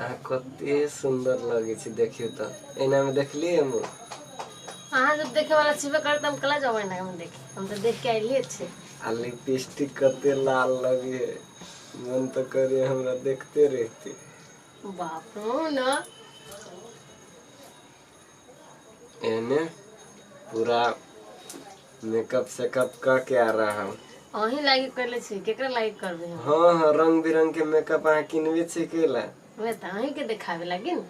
अहाँ कते सुंदर लगै छी, देखियौ तऽ एना में देखलियै मुँह। अहाँ जब देखे वाला छेबे करत हम कला जाब एना में देखे, हम तऽ देख के अयलिए छी। आ लिपस्टिक कते लाल लगे है, मन तऽ करे हमरा देखते रहते। बाप रे ना। एने पूरा मेकअप सेकअप क के आ रहा हूँ। अहीं लागी करले छी, केकरा लागी करबे हम? हाँ हाँ, रंग बिरंग के मेकअप अहाँ किनबे छी केला? वे तऽ अहीं के देखावे लागी न।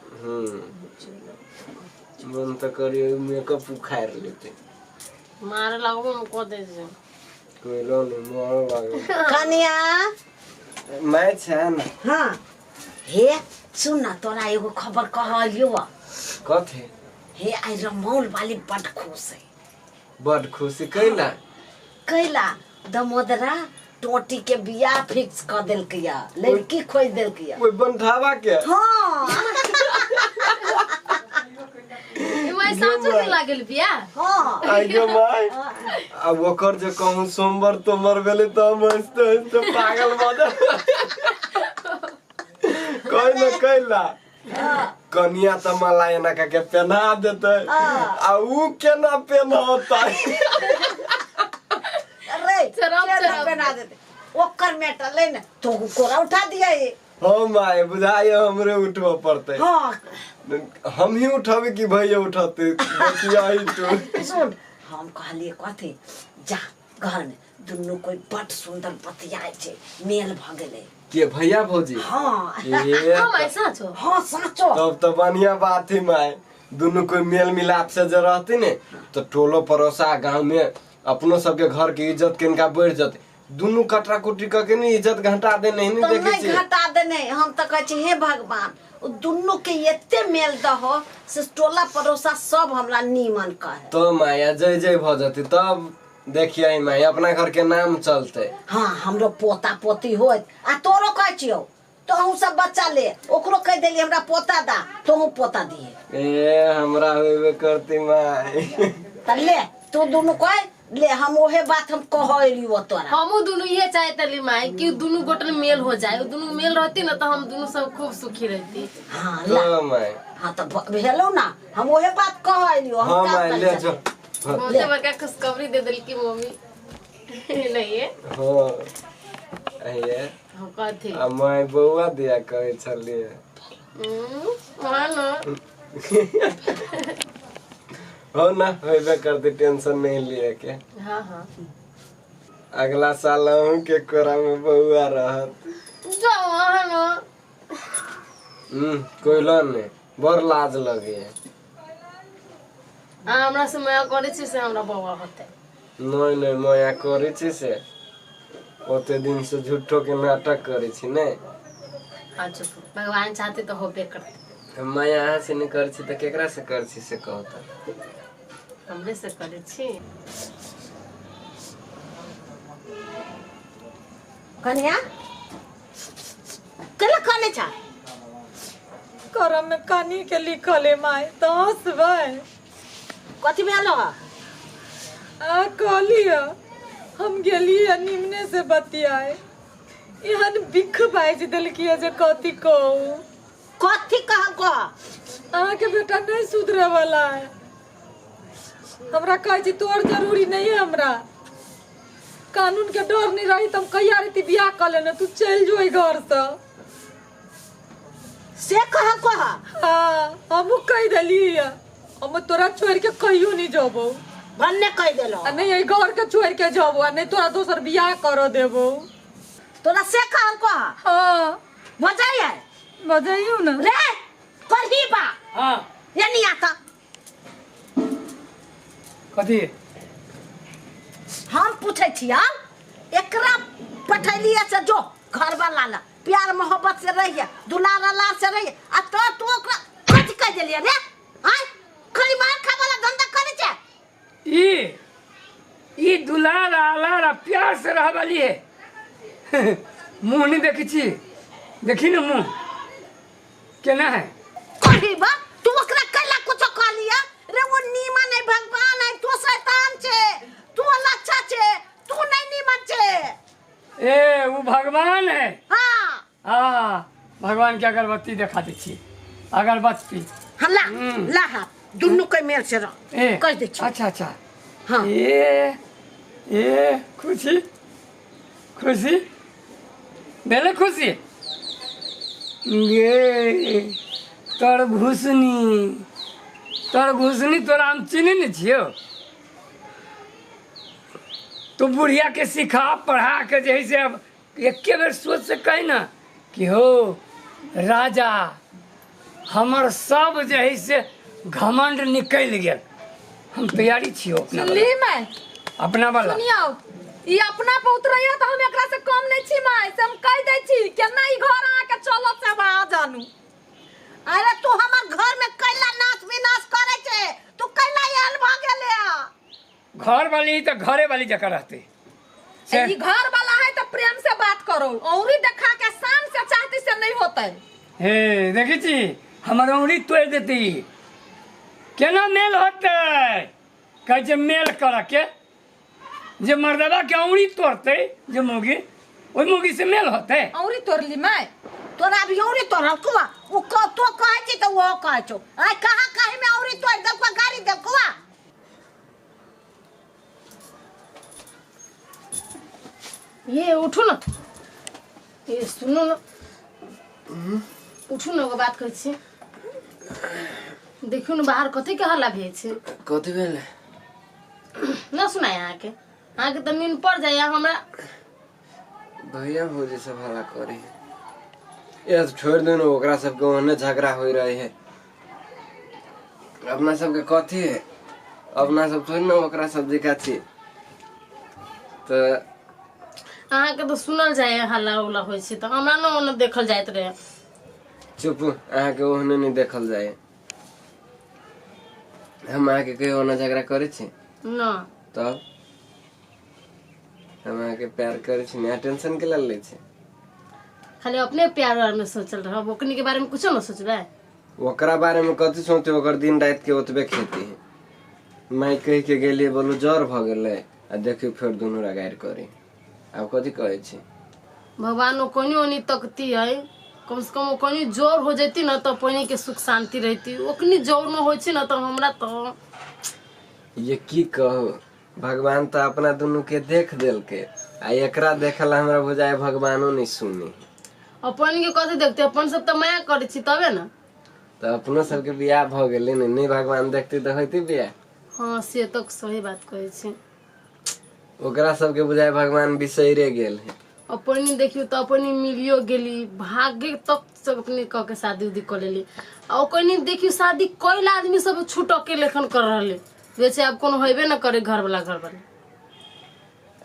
मन तऽ करियो मेकअप उखाड़ लेते। मारे लागबो हम कह दे छी। कोइलो नहीं मारे लागो। कनिया मैं छै न। हाँ हे सुन ना, तोरा एगो खबर कहलियो। कथी? हे आई रमौल वाली बड खुश है। बड खुशी कैला? कैला दमोदरा टोटी के बियाह फिक्स कर देलकै, लड़की खोज देलकै। ओइ बनठावा के? हाँ। माय साँचो के लागल बियाह? हाँ। आई गे माय, अब ओकर जे कहूँ सोमवार तोमवार भेलै तऽ हम हँसते हँसते पागल भऽ जायब। कहि ने कैला कनिया तऽ मलाई एना कऽ के पेन्हा देतै आ ऊ केना पेन्हतै? अरे चरम, केना चरम। पहना देते ओकर मेटल ले ने तो कोरा उठा दिया ये। हाँ माय, बुझाइए हमरे उठबऽ पड़तै। हाँ। हम ही उठबे कि भैया उठते? देखिया ही तू। सुन, हम कहलिए कथी, जा घर में दुनू कोई बड सुंदर बतियाइ छै, मेल भ गेलै। के भैया भौजी? हाँ। ए, हाँ माय साँचो। हाँ साँचो। तब तो बढ़िया बात है माय, दुनू कोई मेल मिलाप से जे रहते ने तो टोलो पड़ोसा गांव में अपनो सबके घर के इज्जत किनका बढ़ जते। दुनू कटरा कुटरी कऽ के ने इज्जत घटा दे नहीं तो देखे नहीं छियै। घटा देने, हम तो कहै छी हे भगवान ओ दुनू के एते मेल दहो से टोला पड़ोसा सब हमरा नीमन कहे। तो माया जय जय भऽ जते तब देखिए माय अपना घर के नाम चलते। हाँ हमरो पोता पोती होत आ तोरो कहै छियौ तोहू सब बच्चा ले, ओकरो कह देली हमरा पोता दा, तोहू पोता दिए। ए हमरा होबे करती माय। त ले तू दुनू कह ले, हम ओहे बात हम कहलियो तोरा। हमू दुनू इहे चाहत रही माय कि दुनू गोटन मेल हो जाए, दुनू मेल रहती ना तो हम दुनू सब खूब सुखी रहती। हाँ, तो ला। माय। हाँ तो भेलो ना, हम ओहे बात कहलियो। हम हाँ का माय, करै ले छलियै? जो। हाँ। बहुते बड़का खुशखबरी दे देलकी मम्मी। नहीं है? हाँ। ये। हम कथी? आ my बौआ दिया कहै छलियै। हाँ ना। हो ना, होबे करती, टेंशन नहीं लिए के। हाँ हाँ। अगला साल अहूँ के कोरा में बौआ रहत। जाओ हाँ ना। कोइलो नहीं, बड़ लाज लगे। आ हमरा से माया करै छी से हमरा बौआ होतै। नहीं नहीं, माया करै छी से ओते दिन से झूठो के नाटक करै छी ने। हाँ चुप, भगवान चाहते तो होबे करते। हम माया अहाँ से नहीं करै छी तऽ केकरा से करै छी से कहू तऽ? हमरे से करै छी। कन्या केला कने छा? करम में कनी के लिखल है माय, तो हंसबै। कथी भेल हो? आ कहलियो हम गेलियै निमने से बतियाए, एहन बिख बाजि देलकियै जे कथी कहू। कथी कह कह? अहाँके बेटा नहीं सुधरे वाला है। हमरा कहै छी तोहर जरूरी नहीं है, हमरा कानून के डर नहीं रही त हम कहिया रही बियाह कऽ लेने, तू चलि जो एहि घर से। से कह कह? हाँ हमहूँ कहि देलियै हम तोरा छोड़ के कहियो नहीं जबो। भन्ने कहि देलौ। आ नहीं एहि घर के छोड़ के जबो आ नहीं तोरा दोसर बियाह कर देबो। तोरा से कहल कह? हाँ। बजाइए? बजाइयो ना। रे करही बा। हाँ। ये नहीं आता। कथी? हम पूछै छियै एकरा पठैलियै से जो घर वाला ला प्यार मोहब्बत से रहिए, दुलार अलार से रहिए, आ तो तू ओकरा कथी कहि देलियै रे? आय खाली मार खाय वाला धंधा करै छै। ई दुलार आलार आ प्यार से रह वाली है। मुँह नहीं देखी छी, देखी ना मुँह केना है। कही बा तू ओकरा कैला कुछो कहलियै रे? वो नीमन है, भगवान है, तू शैतान छे, तू लच्छा छे, तू नहीं नीमन छे। ए वो भगवान है। हाँ। हाँ भगवान के अगरबत्ती देखा दै छी, अगरबत्ती। हाँ ला ला हाथ दुनू के मेल से रह ए कह दै छी। अच्छा अच्छा। हाँ। ए ए खुशी खुशी भेलै खुशी गे। तोर घुसनी, तोर घुसनी, तोरा हम चिन्है नहि छियौ। तू बुढ़िया के सिखा पढ़ा के जे है से अब एके बेर सोच से कही ना कि हो राजा हमर सब जे है से घमंड निकलि गेल, हम तैयारी छियौ अपना सुनली वाला। माय? अपना वाला। सुनियौ, ई अपना पर उतरैया तऽ हम एकरा से कम नहि छी माय, से हम कहि दै छी केना ई घर अहाँके चलत से अहाँ जानू। अरे तू हमर घर में कैला नाश विनाश करे छे, तू कैला एहन भऽ गेले हँ? घर वाली तऽ घरे वाली जकाँ रहतै। ई घर वाला है तऽ प्रेम से बात करो, औरी देखा के शान से चाहती से नहीं होतै। हे देखै छी हमर औरी तोड़ि देतै। केना मेल होतै? कहै छै मेल करऽ के, जे मर्दबा के औरी तोड़तै जे मौगी, ओहि मौगी से मेल होतै? औरी तोड़ली माय? तोरा अभी औरी तोड़ल कुआ उ तो कहै छी तऽ ओहो कहै छौ। आइ कहाँ कहीं में औरी तोड़ देलको, गाड़ी देलको। ये उठू ना, ये सुनू ना, उठू ना, एगो बात कहै छी। देखियौ ने बाहर कथी के हल्ला भेल छै। कथी भेल? न सुनाय अहाँके, अहाँके तऽ नींद पड़ जाइए हमरा। भैया भौजी सब हल्ला करे है, छोड़ दू ने ओकरा सबके, ओहने झगड़ा हो रहे है। अपना सबके कथी है, अपना सब थोड़ी ने ओकरा सब जकाँ छी। तऽ अहाँके तऽ सुनल जाय हल्ला उल्ला होइ छै तऽ हमरा ने ओने देखल जाइत रहे। चुप, अहाँके ओहने नहि देखल जाय। हम अहाँके कहियो ओना झगड़ा करै छी? न। तब हम अहाँके प्यार करै छी, नया टेंशन के लै छी। खाली अपने प्यार उआर में सोचल रहब, ओकनी के बारे में कुछो न सोचबै। ओकरा बारे में कथी सोचते, ओकर दिन राति के ओतबे खेती है। माय कहि के गेलियै बोलू जर भऽ गेलै आ देखियौ फेर दुनू रगाड़ि करी। आब कथी कहै छी? भगवान ओ कोनी ओनी तकती है, कम से कम ओ कोनी जोर हो जैती न तऽ पहिने के सुख शांति रहती। ओकनी जोर न होइ छै न तऽ हमरा तो ये की कहू, भगवान तऽ अपना दुनू के देख देलकै आ एकरा देखल हमरा बुझाय भगवानो नहीं सुनी। अपन के कथी देखते, अपन सब तऽ माया करै छी तबे न। तऽ अपनो सबके बियाह भऽ गेलै ने, नहीं भगवान देखते तऽ होइते बियाह। हाँ से तऽ सही बात कहै छी। ओकरा सबके बुझाय भगवान बिसैरे गेल है। अपनी देखियौ तऽ अपनी मिलियो गेली, भाग्य तक सब अपने कऽ के शादी उदी कऽ लेली। आ ओकनी देखियौ शादी कैल आदमी सब छूटके लेखन कर रहले, जैसे आब कोनो होबे न करे घर वाला घर वाला।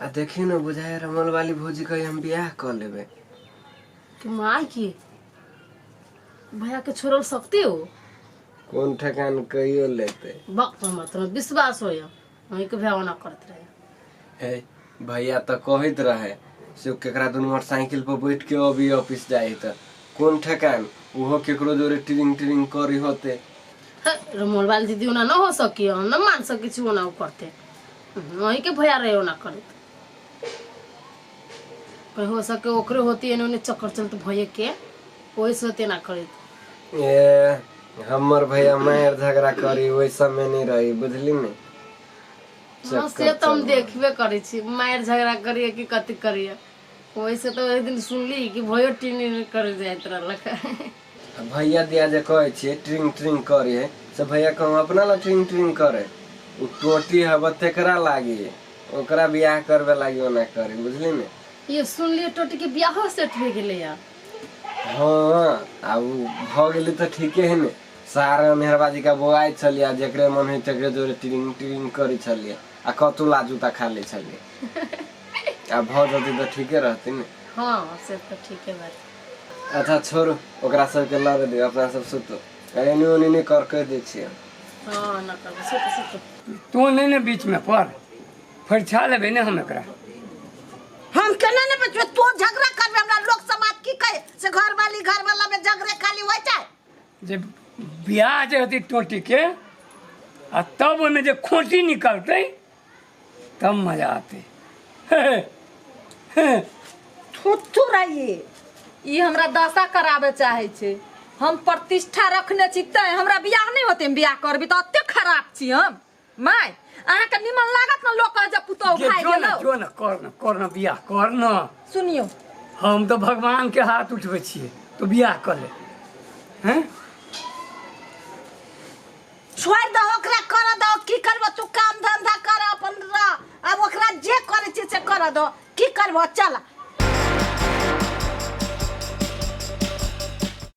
आ देखियौ ने बुझाय रमल वाली भौजी कही हम बियाह कऽ लेबै। कि माय की भैया के छोड़ल सकती हो? कोन ठेकान कहियो लेते। बक मतलब विश्वास होय वहीं के भैया ओना करत रहे। हे भैया तऽ कहैत रहे से केकरा दुनू मोटरसाइकिल पर बैठ के अभी ऑफिस जाइ तऽ कोन ठेकान ओहो केकरो जोरे ट्रिंग ट्रिंग करी होते। रमोल वाली दीदी ओना न हो सकी, हम न मान सकी छी ओना करते, वहीं के भैया रहे ओना करत। कहीं हो सके ओकरे होती एने ओने चक्कर चलते भैया के, ओही से होते ना करत। ए हमर भैया मार झगड़ा करी ओहि समय नहीं रही, बुझली ने। हाँ से तो हम देखबे करै छी, मार झगड़ा करिए कि कथी करिए। ओहि से तो एक दिन सुनली कि भयो टीनी करे जाइत रहलक। भैया दिया जे कहै छियै ट्रिंग ट्रिंग करे से भैया कहूँ अपना ला ट्रिंग ट्रिंग करे, उ टोटी हब तेकरा लागी, ओकरा बियाह करबे लागी ओना करे, बुझली ने। ये सुनलिए टोटी के बियाहो सेट भे गेलै या? हाँ आ उ भऽ गेलै तऽ ठीके है ने। सारा मेहरबाजी का बोआइ छलियै, जेकरे मन है तेकरे जोरे ट्रिंग ट्रिंग करै छलियै आ कतौ ला जूता खा लै छलियै। आ भऽ जेतै तऽ ठीके रहतै ने। हाँ से तऽ ठीके बात। अच्छा छोड़ू ओकरा सबके लड़ दियौ, अपना सब सुतू, एनी ओनी नहि कर कहि दै छियै। हाँ न करबै, सुतू सुतू। तू नहीं ने बीच में पर फरिछा लेबै ने हम एकरा। हम केना ने बचबै, तू झगड़ा करबे हमरा लोक समाज की कहे से घर वाली घर वाला में झगड़े खाली होइ छै। जे बियाह जे होतै टोटी के आ तब ओहिमे जे खोटी निकलतै तब मजा आते। थुथु रहिए। ई हमरा दशा कराबे चाहै छै। हम प्रतिष्ठा रखने छी तैं हमरा बियाह नहि होते, हम बियाह करबी तऽ एते खराब छी हम। माय अहाँके निमन लागत ने लोक कहै जे पुतोहु गे, भागि जो ने गेलौ। जो ने, कर ने, कर ने बियाह कर ने। सुनियौ, हम तऽ भगवान के हाथ उठबै छियै, तू बियाह कर ले। हैं, छोड़ि दहो ओकरा, कर दहो। की करबो तू? काम धंधा कर अपन रह। आब ओकरा जे करै छी से कर दहो। की करबो? चल